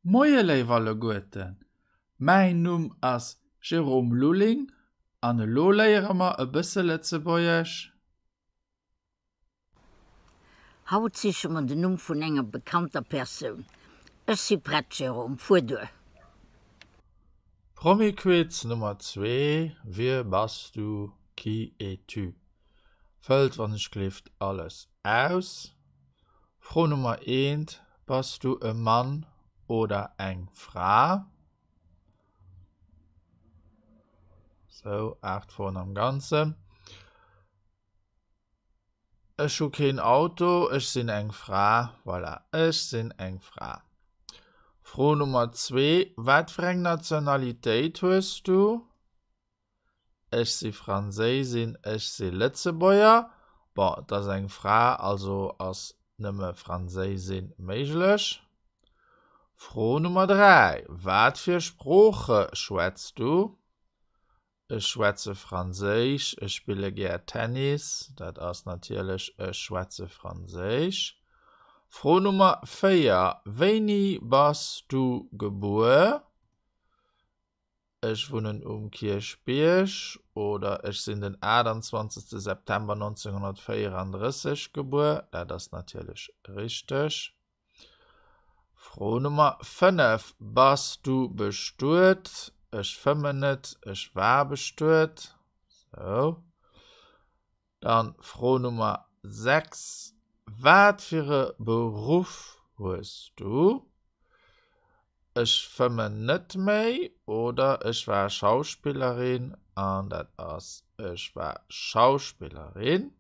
Moie léif alleguerten, mäin Numm ass Jérôme Lulling an elo léiere mer e bësse Lëtzebuergesch. Haut siche mer den Numm vun enger bekannter Persoun. Ech si prett, Jérôme, fuer duer! Promi-Quiz Nummer zwee, Wie bass du? Qui es-tu? Fëllt wann ech gleeft alles aus. Fro Nummer eent, Bass du e Mann oder eng Fra? Sou, 8 Froen am Ganzen. Ech hu keen Auto, ech sinn eng Fra. Voilà, ech sinn eng Fra. Fro Nummer zwee, Wat fir eng Nationalitéit hues du? Ech si Franséisin, ech si Lëtzebuerger. Bon, et ass eng Fra, also ass nëmme Franséisin méiglech. Fro Nummer 3, Wat fir Sprooche schwätz du? Ech schwätze Franséisch, ech spille gär Tennis. Dat ass natierlech ech schwätze Franséisch. Fro Nummer 4, Wéini bass du gebuer? Ech wunnen um Kierchbierg oder ech sinn den 28 September 1934 gebuer. Dat ass natierlech richteg. Fro Nummer 5, Bass du bestuet? Ech fëmmen net, ech war bestuet. Sou. Dann Fro Nummer 6, Wat fir e Beruff hues du? Ech fëmmen net méi oder ech war Schauspillerin an dat ass ech war Schauspillerin.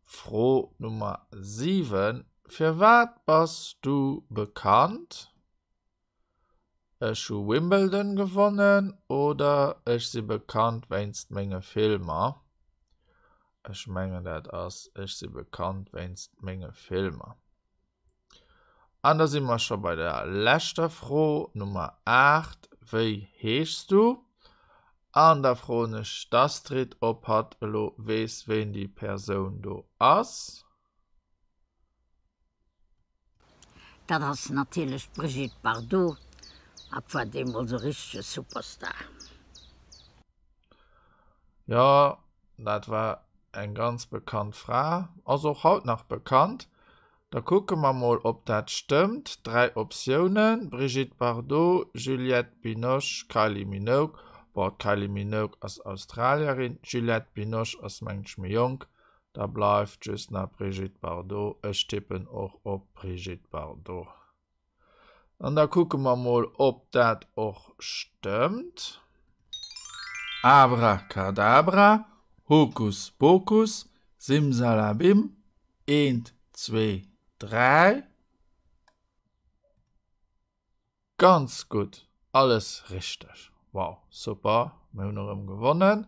Fro Nummer 7, Firwat bass du bekannt? Ech hu Wimbledon gewonnen oder ech si bekannt wéinst menge Filmer. Ech mengen dat ass ech si bekannt wéinst menge Filmer. An da si mer scho bei der leschter Fro, Nummer 8, Wéi heeschs du? An da froen ech d'Astrid, ob hatt elo weess, ween déi Persoun do ass. Dat ass natierlech d'Brigitte Bardot, hat war deemools e richtege Superstar. Jo, dat war eng ganz bekannt Fra, ass och haut nach bekannt. Da kucke mer mol, ob dat stëmmt. 3 Optiounen, Brigitte Bardot, Juliette Binoche, Kylie Minogue. Bon, d'Kylie Minogue ass Australierin, d'Juliette Binoche ass mengen ech méi jonk. Da bleift just nach Brigitte Bardot. Ech tippen och op Brigitte Bardot. An da kucke mer mol, ob dat och stëmmt. Abracadabra, Hokus Pokus, Simsalabim, eent, zwee, dräi. Ganz gutt, alles richteg. Wow, super, mir hunn erëm gewonnen.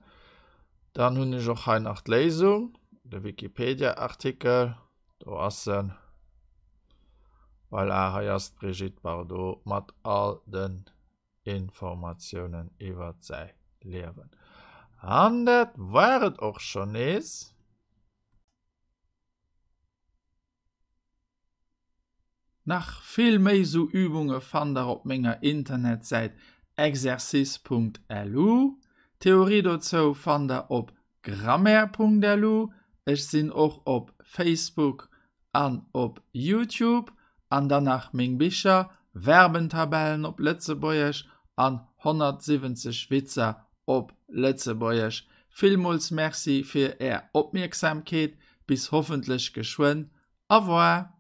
Dann hunn ech och hei nach d'Léisung, de Wikipedia-Artikel, do ass en. Voilà, hei ass d'Brigitte Bardot mat all den Informatiounen iwwert säi Liewen. An dat war et och schonn nees. Nach vill méi sou Übunge fannt der op menger Internetsäit exercice.lu. D'Theorie dozou fannt der op grammaire.lu. Ech sinn och op Facebook an op Youtube. An dann nach meng Bicher, Verbentabellen op Lëtzebuergesch an 170 Witzer op Lëtzebuergesch. Villmools Merci fir är Opmierksamkeet. Bis hoffentlech geschwënn. Au revoir!